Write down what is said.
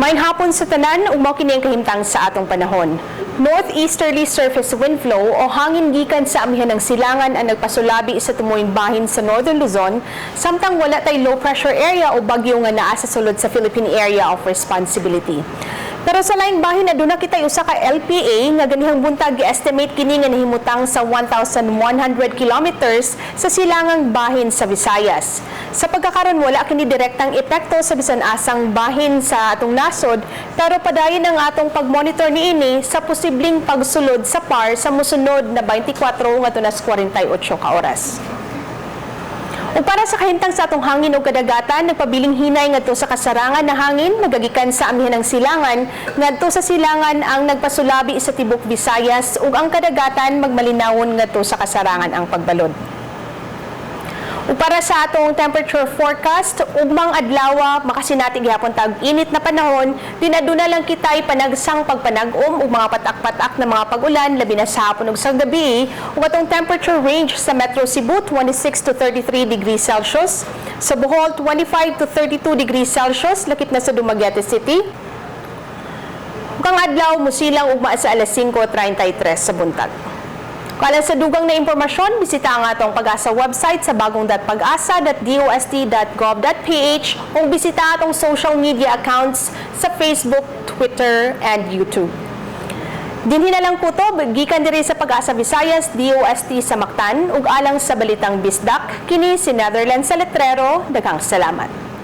Maayong hapon sa tanan ug mao kini ang kahimtang sa atong panahon. Northeasterly surface wind flow o hangin gikan sa amihanang silangan ang nagpasulabi sa tumuoy bahin sa Northern Luzon, samtang wala tay low pressure area o bagyo nga naa sa sulod sa Philippine Area of Responsibility. Pero sa laing bahin, aduna kitay usa ka LPA nga ganihang buntag gi-estimate kini nga nahimutang sa 1,100 kilometers sa silangang bahin sa Visayas. Sa pagkakaron, wala kini direktang epekto sa bisan asang bahin sa atong nasod, pero padayon ang atong pag-monitor niini sa posibleng pagsulod sa PAR sa mosunod na 24 ngadto nas 48 ka oras. Ug para sa kahimtang sa atong hangin ug kadagatan, nagpabiling hinay ngadto sa kasarangan na hangin nagagikan sa amihanang silangan ngadto sa silangan ang nagpasulabi sa tibok Visayas, ug ang kadagatan magmalinawon ngadto sa kasarangan ang pagbalod. Ug para sa atong temperature forecast, ugmang adlaw makasinati gihapon tag init na panahon, din aduna lang kitay panagsang pagpanag-om ug mga patak-patak na mga pag-ulan, labi na sa hapon ug sa gabi. Ug atong temperature range sa Metro Cebu, 26 to 33 degrees Celsius, sa Bohol, 25 to 32 degrees Celsius, lakip na sa Dumaguete City. Ug ang adlaw musilang ugma sa alas 5:33 sa buntag. Kung sa dugang na impormasyon, bisita ang atong PAGASA website sa bagong.pagasa.dost.gov.ph o bisita atong social media accounts sa Facebook, Twitter, and YouTube. Dinhi na lang kutob, gikan diri sa PAGASA Visayas, DOST sa Mactan, ug alang sa Balitang Bisdak, kini si Netherlands sa Letrero. Daghang salamat.